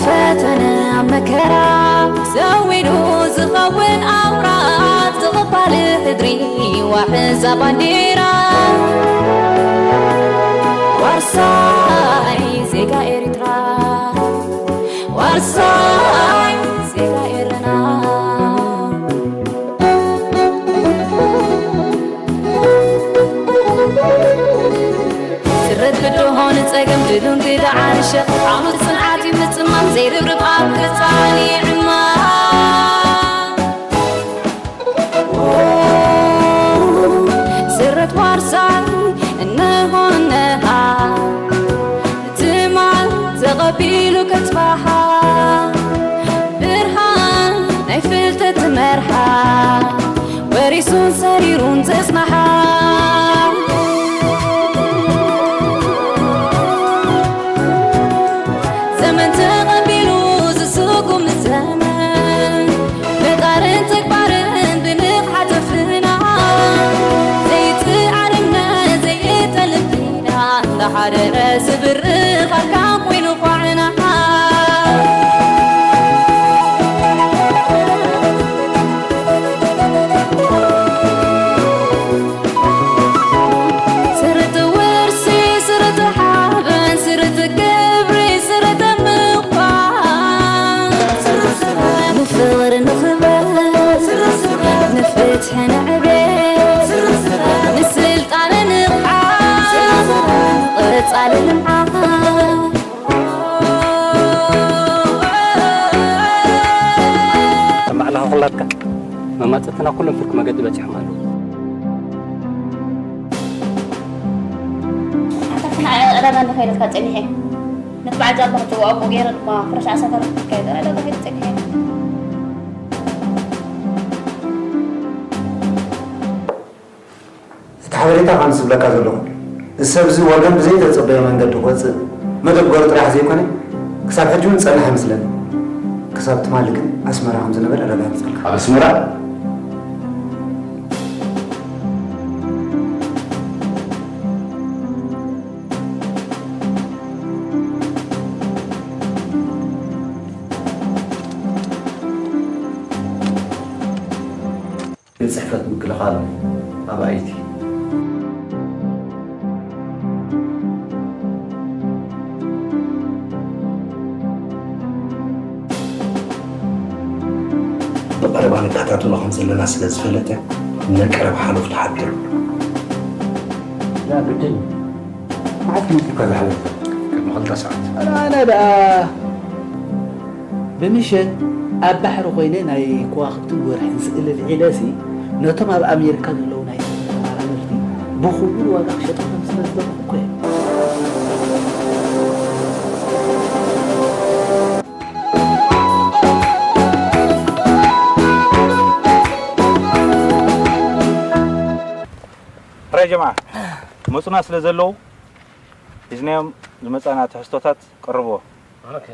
ፈተነ ኣብ መከራ ሰዊዱ ዝኸውን ኣውራ፣ ዝቕባል ሕድሪ ዋሕዛ ባንዴራ። ዋርሳይ ዜጋ ኤርትራ፣ ዋርሳይ ዜጋ ኤረና። ስረት ብድሆ ንጸገም ድሉን ግዳ ዓርሸ፣ ዓውሎ ጽንዓት እዩ ምጽማም፣ ዘይርብርብ ኣብ ቀጻሊ ዕማም። ስረት ዋርሳይ እንሆ እነሃ፣ ትማል ተቐቢሉ ከጽባሓ፣ ብርሃን ናይ ፍልጠት መርሓ፣ ወሪሱን ሰሪሩን ዘጽንሓ። ዘመን ተቐቢሉ ዝስጉም ዘመን፣ ብቃልን ተግባርን ብንቕሓት ፍና፣ ዘይትዓርነ ዘይጠልብ ኪዳን፣ እንዳሓደረ ዝብርኽ ኣርካን ኮይኑ ኳዕና። ስርት ውርሲ፣ ስርት ሓበን፣ ስርት ክብሪ፣ ስርት ምዃን። ንፍቕሪ ንኽበር፣ ንፍትሒ ንዕቤት፣ ንስልጣነ ንቕሓት፣ ንቐጻሊ ልምዓት። ከም ባዕልኻ ኩላትካ መማጽእትና ኩሎም ፍርቂ መገዲ በጺሖም ኣለዉ። ኣታ ክና ዕዳጋ እንዶ ከይደልካ ጸኒሐ። ነቲ በዓል ጃባ ክጽውዖ እሞ ገይረ ድማ ፍረሽ ዓሳ ተረኽበካ እየ ዕዳጋ ከይደ ጸኒሐ። እቲ ሓበሬታ ከም ዝብለካ ዘለኹ፣ እዚ ሰብ እዚ ወገን ብዘይተጸበዮ መንገዲ ክወጽእ መደብ ገሩ ጥራሕ ዘይኮነ፣ ክሳብ ሕጂ እውን ዝጸንሐ ይመስለኒ። ክሳብ ትማሊ ግን ኣስመራ ከም ዝነበረ ኣረጋግጸልካ። ኣብ ኣስመራ? ቤት ጽሕፈት ምክልኻል ኣባይቲ። ብቐረባ ንከታተሎ ከም ዘለና ስለ ዝፈለጠ፣ ነቀረብ ሓለፍቱ ሓቢሩ። ያ ግድን። መዓስ መጺእካ ዝሓለፈ? ቅድሚ ክልተ ሰዓት። ኣነ ደኣ ብምሸት ኣብ ባሕሪ ኮይነ ናይ ከዋኽብትን ወርሕን ስእሊ ልዒለሲ፣ ነቶም ኣብ ኣሜሪካ ዘለዉ ናይ ተመራመርቲ ብኽቡር ዋጋ ክሸጦም ስለ ዝደረኹ እኮ እየ። ሕራይ ጀማዓ፣ መጹና ስለ ዘለዉ፣ ሒዝናዮም ዝመጻና ትሕዝቶታት ቀርብዎ። ኦኬ።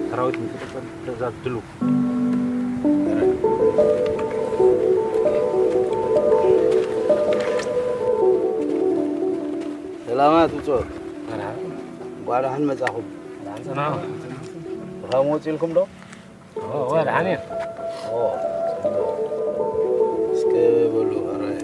ሰራዊት ምክትል ትእዛዝ ድሉ። ሰላማት ብጾት። መርሓባ። እንቋዕ ደሓን መጻኹም። ደሓን ጸናሑ። ብኸም ወጺልኩም ዶ? ኦ፣ ኦ፣ ደሓን እየ። ኦ፣ ጽቡቕ። እስከ በሉ፣ ኣራይ።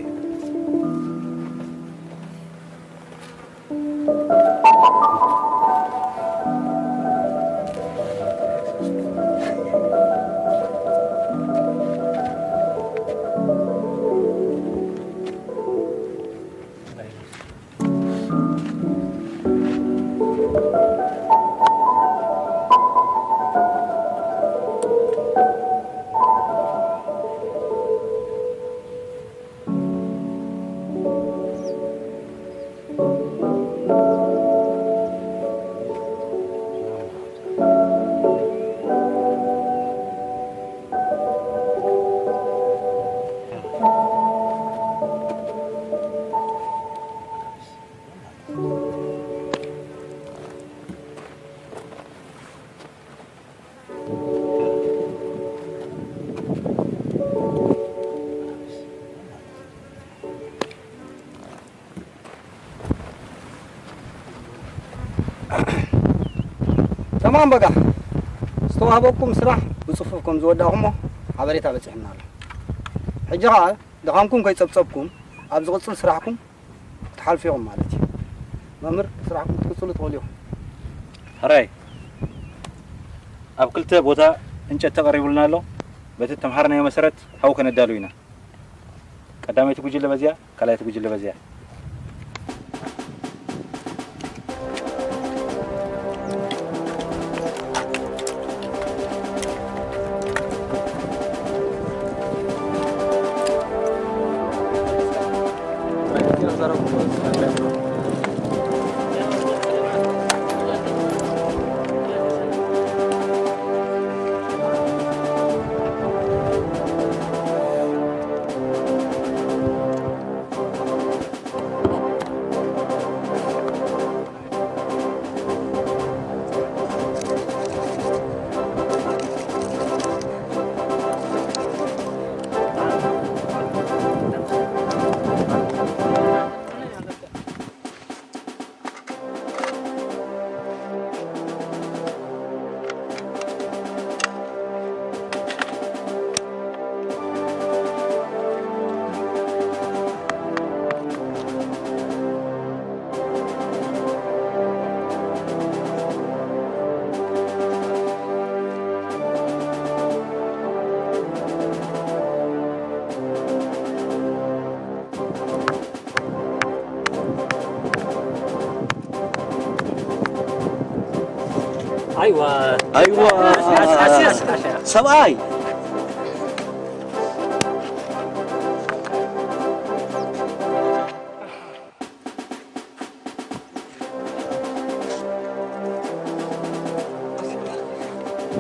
ማን በጋ ዝተዋህበኩም ስራሕ ብጽፉፍ ከም ዝወዳእኩሞ ሓበሬታ በጺሑና ኣሎ። ሕጂ ኸኣ ድኻምኩም ከይጸብጸብኩም ኣብ ዝቕጽል ስራሕኩም ክትሓልፉ ኢኹም ማለት እዩ። መምህር፣ ስራሕኩም ክትቅጽሉ ትኽእሉ ኢኹም። ሕራይ፣ ኣብ ክልተ ቦታ እንጨት ተቐሪቡልና ኣሎ። በቲ እተምሃርናዮ መሰረት ሓው ከነዳሉ ኢና። ቀዳመይቲ ጉጅለ በዚያ፣ ካልኣይቲ ጉጅለ በዚያ። ኣይዋ። ኣይዋ። ኣስ-፣ ኣስ-፣ ኣስ-፣ ኣስ-፣ ኣስ-፣ ሰብኣይ።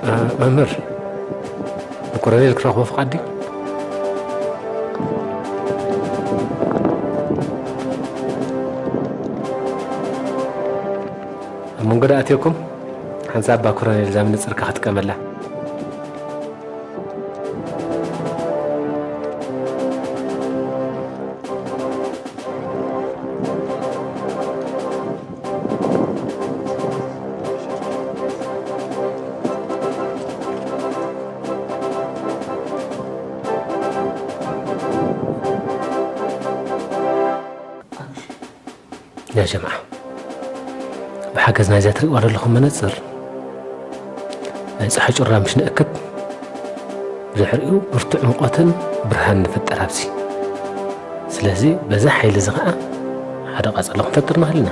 እ፣ መምህር፣ ንኮሎኔል ክረኽቦ ፍቓድ ድዩ? ኣብ መንጎ ዶ ኣትየኩም? ሓንሳብ እባ ኮሎኔል እዛ መነጽርካ ክትጥቀመላ። ያ ጀምዓ፣ ብሓገዝ ናይዛ ትርእይዋ ዘለኹም መነጽር ናይ ጸሓይ ጩራ ምሽ ንእክብ፣ ብድሕሪኡ ብርቱዕ ሙቐትን ብርሃን ንፈጥር ኣብዚ። ስለዚ በዚ ሓይሊ እዚ ኸኣ ሓደ ቃጸሎ ክንፈጥር ንኽእል ኢና።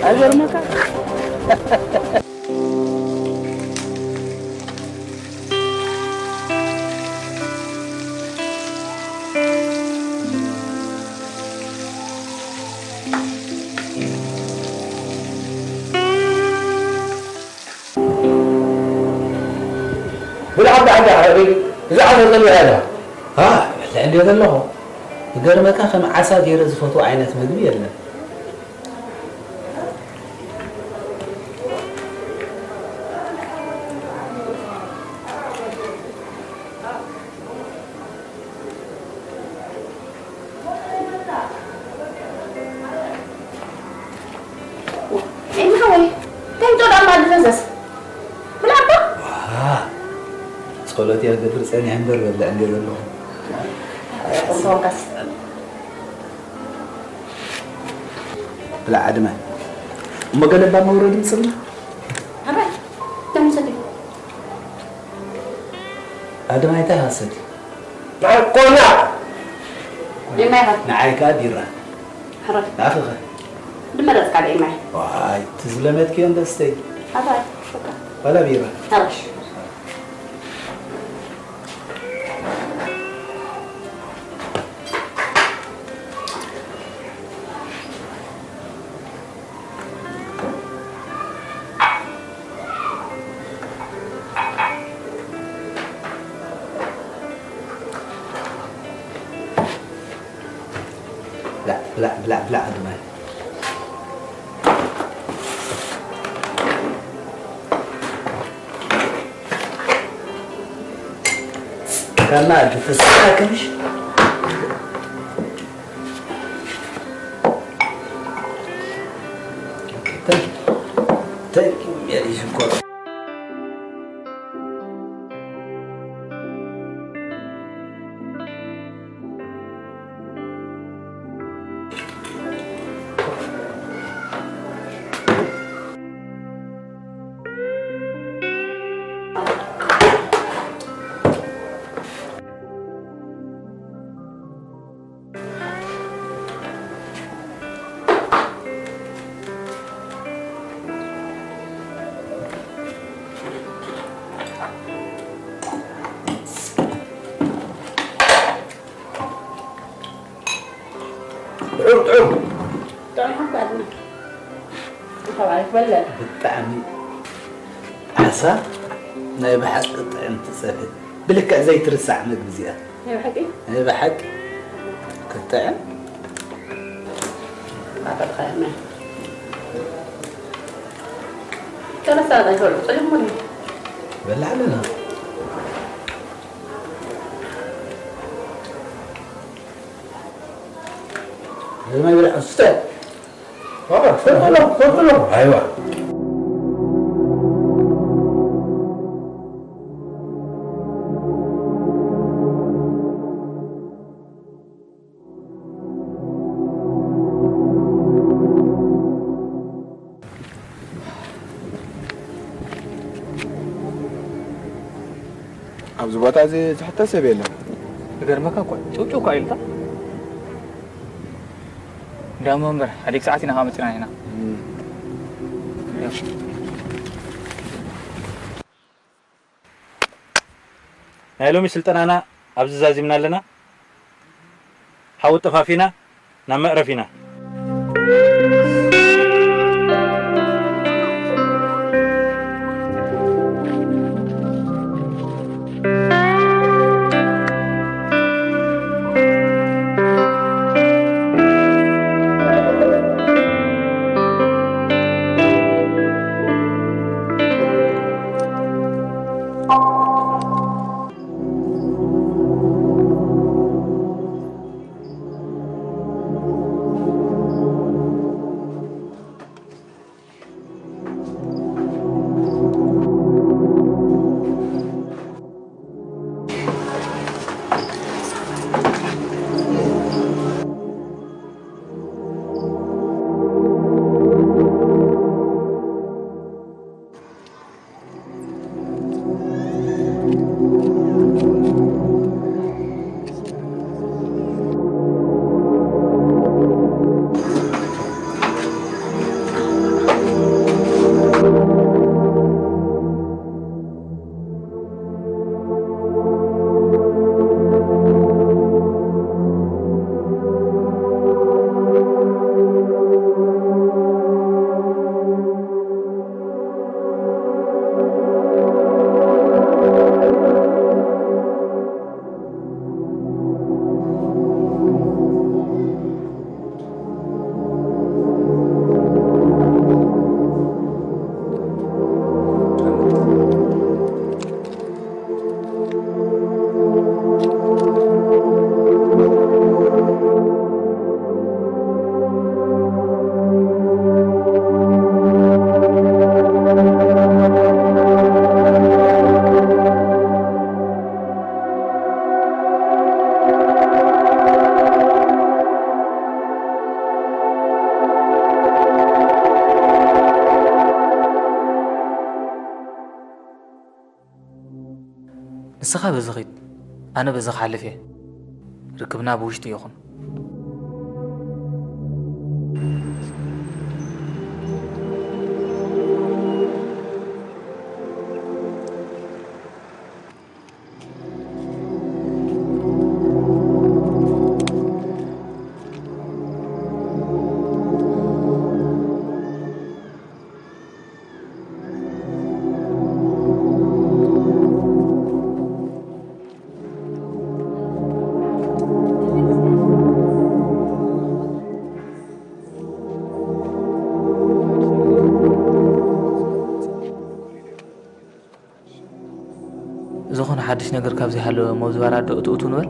ኣይገርመካ? ብልዓ፣ ብልዓ፣ ብልዓ፣ ሓቢቢ። እዚ ዓሳ ጸሚኣ ኣላ። አ፣ ይበልዕ እንድየ ዘለኹ። ይገርመካ፣ ከም ዓሳ ገይረ ዝፈትዎ ዓይነት ምግቢ የለን። ኤሚ ሓወይ፣ እንታይ ምጾ ደኣ ማል ፈሰስ? ብላዕባ? ዋእ፣ ጸሎት እየ ክገብር ጸኒሐ እምበር በልዕ እንድየ ዘለኹ። ጽቡቕካስ። ብላዕ ኣድማይ። እሞ ገለ እባ መውረዲ ምጽልና። ኣባይ፣ እንታይ ምሰቲ? ኣድማይ እንታይ ሃሰቲ? ንዓይ ኮና። ኤማይ ኸ? ንዓይ ከኣ ቢራ። ሕረፍ። ናትኺ ኸ? ድመረጽካ ዶ ኤማይ? ዋይ፣ እቲ ዝለመድክዮ እንዶ ስተይ። ኣባይ፣ በቃ። ዋላ ቢራ። ሕረሽ። ብላዕ፣ ብላዕ፣ ብላዕ፣ ብላዕ፣ ኣድማይ። ከማ ድፍስካ ከምሽ። Thank you. Thank you, Mary ሽኮር። ጥዑም፣ ጥዑም። ጥዑም ሓባርና። ብጣዕሚ ዓሳ ናይ ብሓቂ ጥዕምቲ ፀብሒ። ብልክዕ ዘይትርሳዕ ምግቢ እዚኣ። ናይ ብሓቂ? ናይ ብሓቂ። ክትጥዕም። ኣፈርኻና። ከመሳ ይበሉ፣ ጽልሙኒ። በላዕ ኣለና። እዚ ማይ ብልዕ ስተ። ባባ፣ ፈጥኖ፣ ፈጥኖ። ኣይዋ። ኣብዚ ቦታ እዚ ዝሕተት ሰብ የለን። ክገርመካ እኮ ጭውጭው እኮ ኢልካ። እንዲያውም እምበር፣ ሓዲግ ሰዓት ኢና ካብ መፂና ኢና። ናይ ሎሚ ስልጠናና ኣብዚ ዛዚምና ኣለና። ሓዊ ጠፋፊና ናብ መዕረፊና። ንስኻ በዚ ኺድ፣ ኣነ በዚ ክሓልፍ እየ። ርክብና ብውሽጢ ይኹን። ዝኾነ ሓድሽ ነገር ካብ ዘይሃለወ ሞዝባራ ዶ እትእቱ ንበል?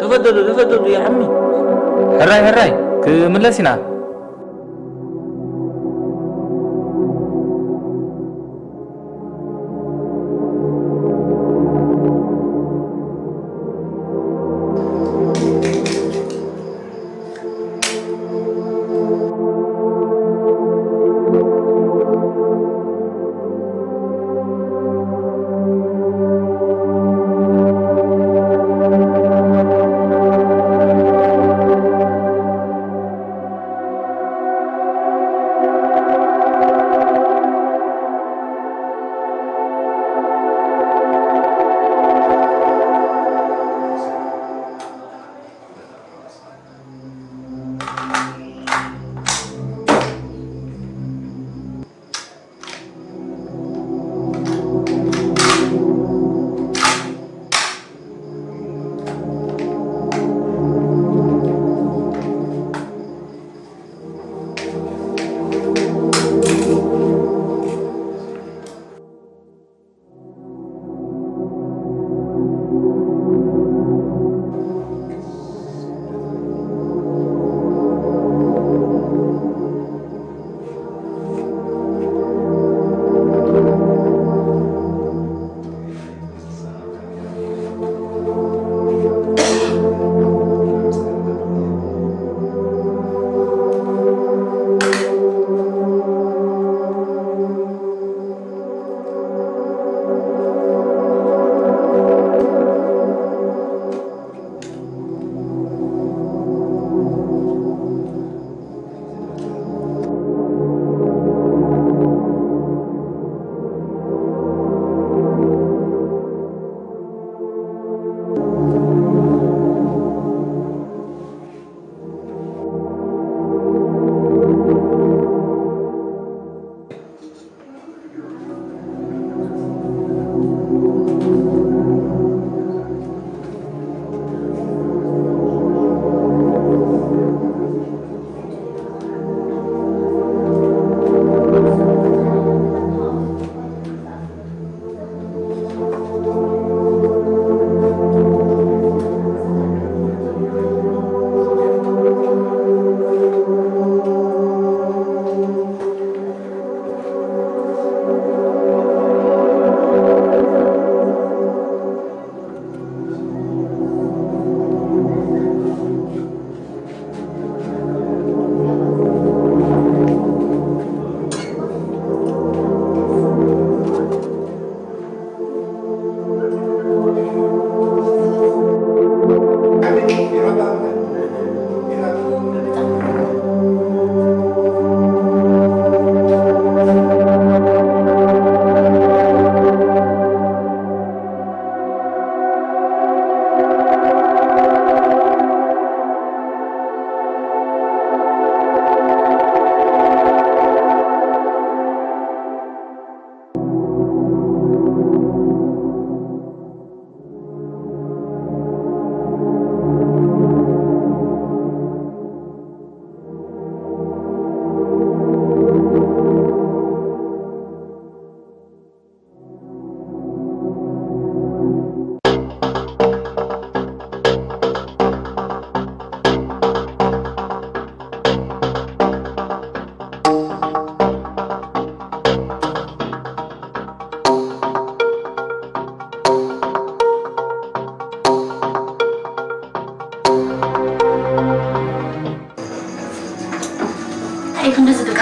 ተፈደሉ፣ ተፈደሉ፣ ያ ዓሚ። ሕራይ፣ ሕራይ፣ ክምለስ ኢና።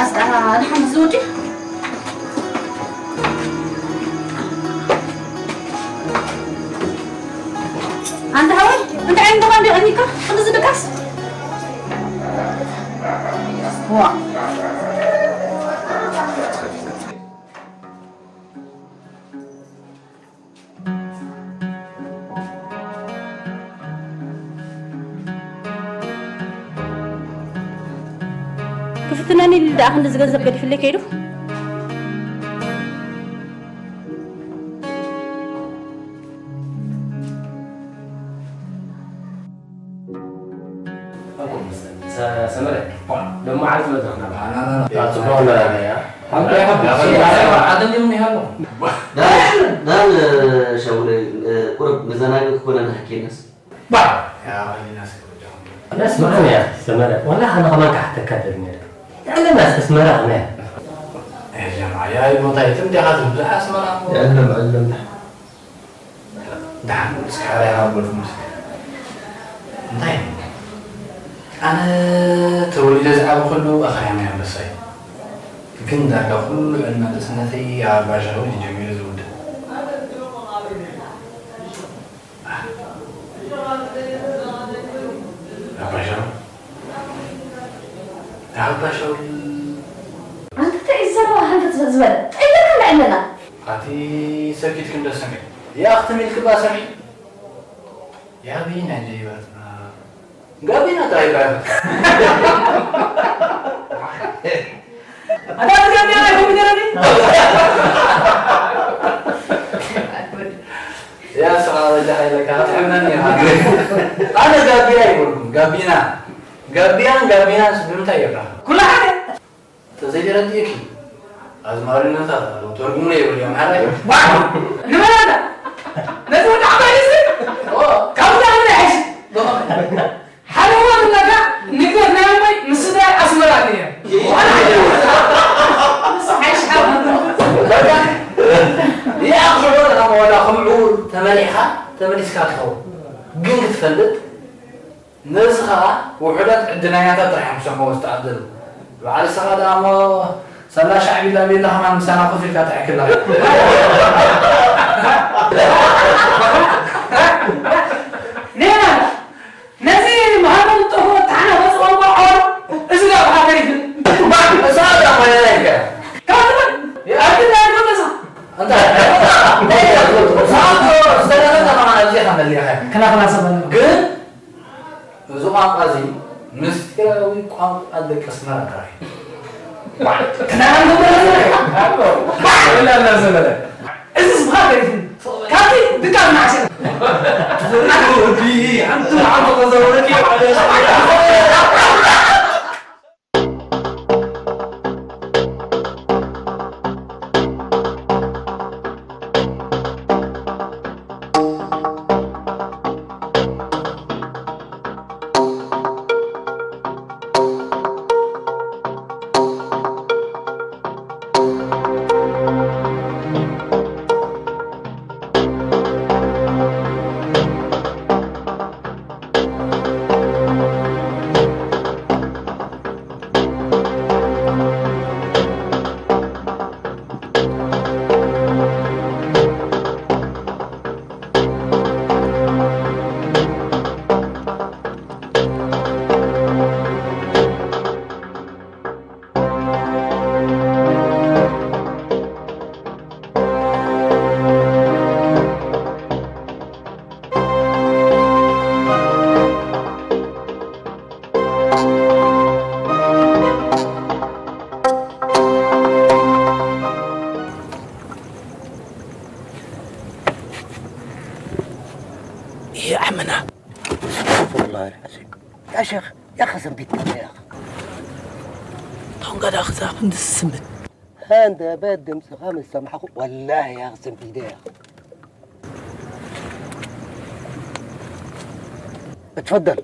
ኣስጣ ንሓንቲ ዝውዲ ኣንተ ሃወይ እንታይ ዓይነት ደኻ እንዲ ቀኒካ ክንዲ ዝድቃስ ዋ ክፍትነኒ ኢሉ ደኣ ክንድዚ ገንዘብ ገዲፍለይ ከይዱ። ሰመረ ሎሚ መዓልቲ መድረኽና በዓል። ጽቡቕ ነበረ። ኣንተ ይሓብስ። ኣደን ዲም ይሃሎ። ዳን ዳን ሸውለይ ቁርብ መዘናግዒ ክኾነና ሃኬናስ። ባዕ ያ ኸሊና ስለ ወጃኹም። ኣነስ መዓን እያ ሰመረ። ወላ ኣነ ከማን ክሓተካ ደሊ ነይረ። ንዕለና እስከ ኣስመራ ኸመይ እያ? ኣይ ጀማዓ፣ ያ ቦታ የትም ዲኻ ትብል ኣስመራ እሞ። የዕለም፣ ዕለም። ደሓን እስኪ ሓራይ ሃብበልኩም እስኪ። እንታይ? ኣነ ተወሊደ ዝዓበኹሉ ኣኽርያ ማይ ኣንበሳ እዩ። ግን ዳርጋ ኩሉ ዕድመ ንእስነተይ ኣብ ኣባሻዊ እዩ ጀሚሩ ዝውድእ። ኣባሻዊ? ኣባሻዊ? ኣንተ እንታይ እዩ ዝዛረባ ሃንደት ዝበለ? ጠይቀካ ንዕለና። ኣቲ ሰኪትኪ እንዶ ስምዒ። ያ ክትም ኢልኪ እባ ስምዒ። ያ በይና እንጂ ይባትና። ጋቢና እንታይ ይባል? ኣታ ጋቢና ናይ ኮምፒውተር እንዴ? ያ ስራ በጃ ሓይለካ ትሕምነኒ ኢኻ። ኣነ ጋቢያ ይብልኩም፣ ጋቢና። ጋቢያን ጋቢናን ብምንታይ ይረኸብ? ኩሉ ሓደ። ተዘይተረዲእኪ ኣዝማሪኖታት ኣለዉ፣ ተርጉምለይ ይብል እዮም፣ ሓራይ። ዋው! ንበል ኣታ! ነዚ ወዲ ዓባይ እዚ? ኦ! ካብኡ ዳኣ ንብለ ይሕሽ። ሓደ እዋን እናካ ንግደት ናይ እሞይ ምስ ስድራይ ኣስመራ ነይረ። ይሓይሽ። በቃ፣ ይኣኽሎ ለና መዋላ ከምኡ ተመሊእኻ፣ ተመሊስካ ትኸውን። ግን ክትፈልጥ፣ ነዚ ኸኣ ውሑዳት ዕድለኛታት ጥራሕ እዮም ክሰምዕዎ ዝተዓደሉ። በዓል ንስኻ ደኣ እሞ ሳላ ሻዕቢላ ቤላ ኸማን ምሳና ኮፍ ኢልካ ጥራሕ ክላ። ኔና፣ ነዚ መሃመል ጠፎ ተሓናፈጽ ቋንቋ ዓዋር፣ እዚ ደኣ ብኻ ተሪፍን። እሳ ደኣ ኮይና ኢልካ። ካብ ትብል፣ ኣርግና ይመለሳ። እንታይ? እንታይ ኢልካ ትፈልጥ? ሰዓት ዝተረፈ ተማና ኣብዚ ኸመሊኻ። ክላ ክላ ሰበና። ግን እዚ ቋንቋ እዚ ምስጢራዊ ቋንቋ ደቂ ኣስመራ ጥራሕ እዩ። ክናናን ገበረ ባዕ! ኢላ እናዘመረ። እዚ ስብኻ ገሪፍኒ። ካብቲ ድቃ እናዓሸ። ወዲ ሓንቲ መዓልቲ ከዘውረኪ ማለት ይህ ዓመና። استغفر الله العظيم. يا شيخ، يا أخي زنبيت يا أخي. ቶንጋ ዳኽዛ ክንዲ ዝስምት። هند بيت دمسخة من السمحة. والله يا أخي زنبيت يا أخي. اتفضل.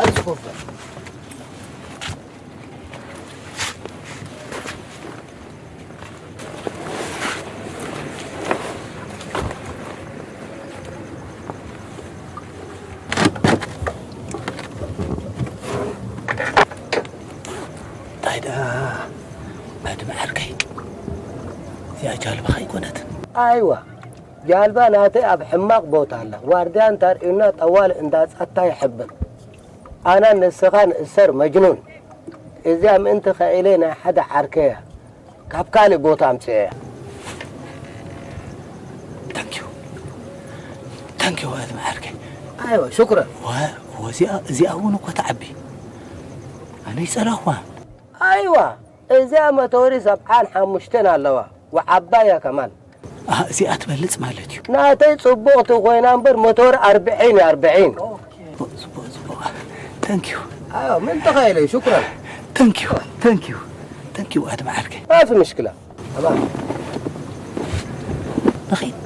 اتفضل. ጃልባኻ ኣይኮነትን። ኣይዋ፣ ጃልባ ናተይ ኣብ ሕማቕ ቦታ ኣላ። ዋርድያ እንተርእዩና ጠዋል እንዳጻታ ይሕብን። ኣና ንስኻ ንእሰር መጅኑን። እዚኣ ምእንቲ ኸኢለ ናይ ሓደ ዓርከያ ካብ ካልእ ቦታ ኣምጽኤያ። ታንኪዩ። ታንኪዩ፣ ኣድም ዓርከይ። ኣይዋ፣ ሽኩረን። ወ-፣ ወዚኣ፣ እዚኣ እውን እኮ ትዓቢ። ኣነ ይጸላኹዋ። ኣይዋ፣ እዚኣ መተወሪ ሰብዓን ሓሙሽተን ኣለዋ። ወዓባያ ከማን። ኣሃ፣ እዚኣ ትበልጽ ማለት እዩ። ናተይ ጽቡቕቲ ኮይና እምበር መተወሪ ኣርብዒን እዩ፣ ኣርብዒን። ጽቡቕ፣ ጽቡቕ፣ ጽቡቕ። ታንኪዩ። ኣዮ፣ ምን ተኻኢለ፣ ሽኩረን። ታንኪዩ፣ ታንኪዩ፣ ታንኪዩ፣ ኣድም ዓርከይ። ማፊ ምሽክላ። ኣባ። ንኺድ።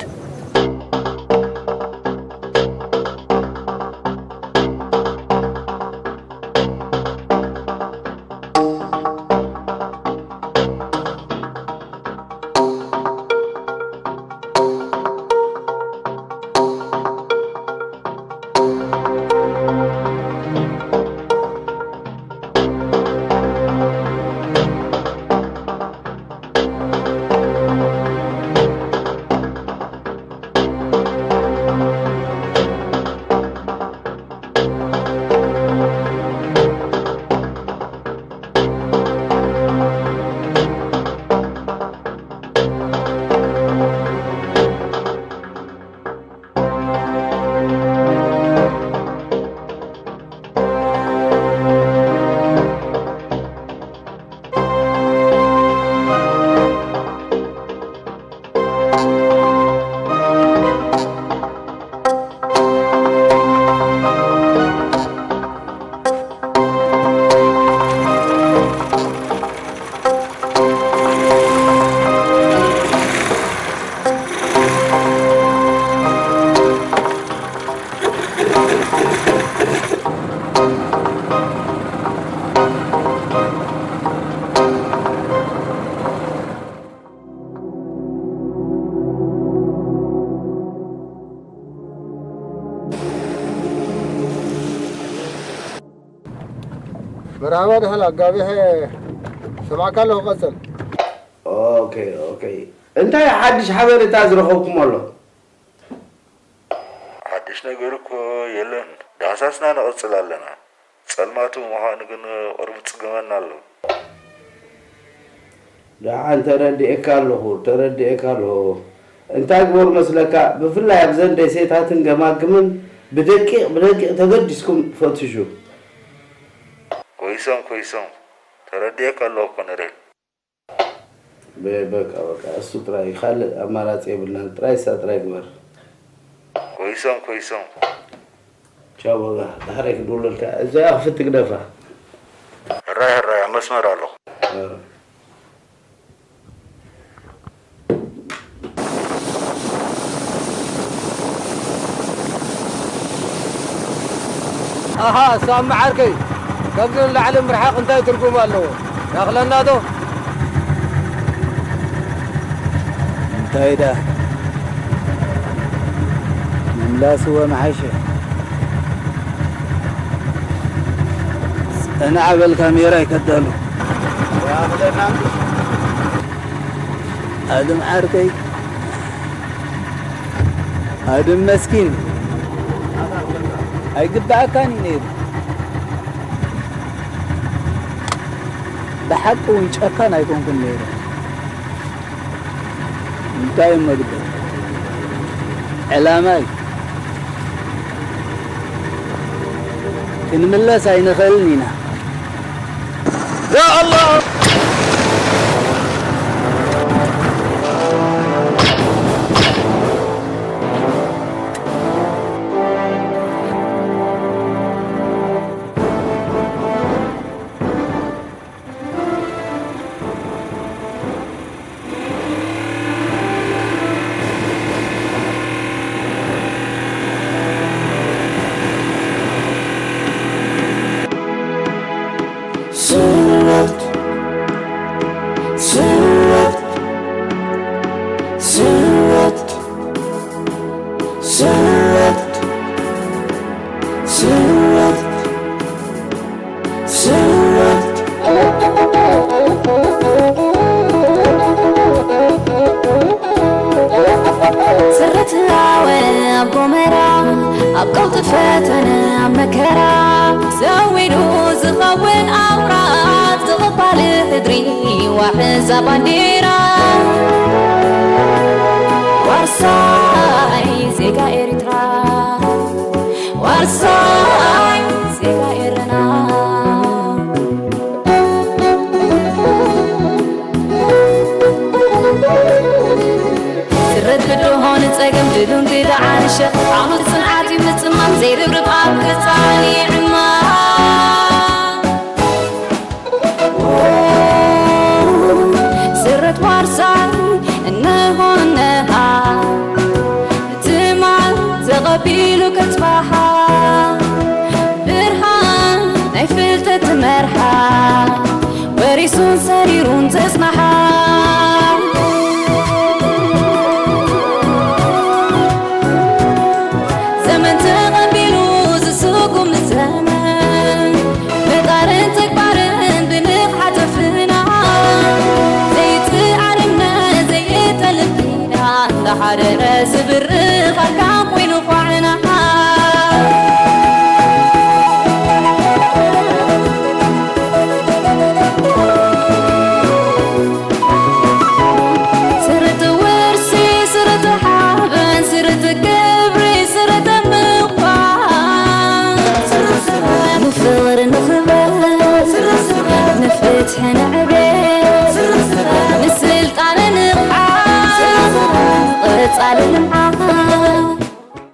መርሓባ፣ ደሓን ኣጋቢሐ ሰማዕካ ኣለኹ፣ ቀጽል። ኦኬ፣ ኦኬ። እንታይ ሓድሽ ሓበሬታ ዝረኸብኩም ኣሎ? ሓድሽ ነገር እኮ የለን። ዳህሳስና ንቕጽል ኣለና። ጸልማቱ ምዃኑ ግን ቁሩብ ጽግመና ኣሎ። ደሓን ተረዲኤካ ኣለኹ፣ ተረዲኤካ ኣለኹ። እንታይ ግበሩ መስለካ፣ ብፍላይ ኣብዘን ደሴታትን ገማግምን ብደቂቕ ብደቂቕ ተገዲስኩም ፈትሹ። ኮይሶም፣ ኮይሶም። ተረዲኤካ ኣለኹ ኮነሬል። በ-፣ በቃ፣ በቃ፣ እሱ ጥራይ፣ ካልእ ኣማራጺ የብልናን። ጥራይ እሳ ጥራይ ግበር። ኮይሶም፣ ኮይሶም። ቻው፣ በቃ፣ ድሕረይ ክድውለልካ። እዛ ክፍት ግደፋ። ሕራይ፣ ሕራይ፣ ኣብ መስመር ኣለኹ። እ። ኣሃ፣ ሳሚ ዓርከይ፣ ካብዚ ንላዕሊ ምርሓቕ እንታይ ትርጉም ኣለዎ? ያኽለና ዶ? እንታይ ደኣ? ምምላስ እወ መሓሸ። ጸናዕ በል፣ ካሜራይ ከዳሉ። ያኽለና። ኣድም ዓርከይ፣ ኣድም መስኪን፣ ኣይግብኣካን እዩ ነይሩ። ብሓቂ እውን ጨካን ኣይኮንኩን ነይረ። እንታይ እሞ ግበር? ዕላማ እዩ። ክንምለስ ኣይንኽእልን ኢና። ያ ኣላህ! ስራት ትሃወ ኣብ ጎመራ፣ ኣብ ቀውጢ ፈተነ ኣብ መከራ፣ ሰዊዱ ዝኸውን ኣውራጽ ዝቕባል ሕድሪ፣ ዋሕዛ ባንዴራ። ዋርሳይ ዜጋ ኤርትራ፣ ዋርሳይ ዜጋ ኤረና። ስረት ብድሆ ንጸገም ድሉን ግዳ ዓንሸ፣ ዓመት ጽንዓት እዩ ምጽማም፣ ዘይርብርብ ኣብ ክጻን ይዕማ። ስረት ዋርሳይ እነሆ እነሃ፣ ትማል ተቐቢሉ ከጽባሓ፣ ብርሃን ናይ ፍልጠት ትመርሓ፣ ወሪሱን ሰሪሩን ተጽናሓ። ዘመን ተቐቢሉ ዝስጉም ዘመን፣ ምጣርን ተግባርን ብንቕሓት ኣፍና፣ ዘይትዓርምነ ዘይጠልም ኪዳን፣ እንዳሓረረ ዝብርኽ ኣርካን ኮይኑ ኳዕና። ስርት ውርሲ፣ ስርት ሓበን፣ ስርት ክብሪ፣ ስርት ምዃን። ንፍቕሪ ንኽብረት፣ ንፍትሒ ንዕቤት፣ ንስልጣነ ንቕሓት፣ ንቐጻሊ ልምዓት።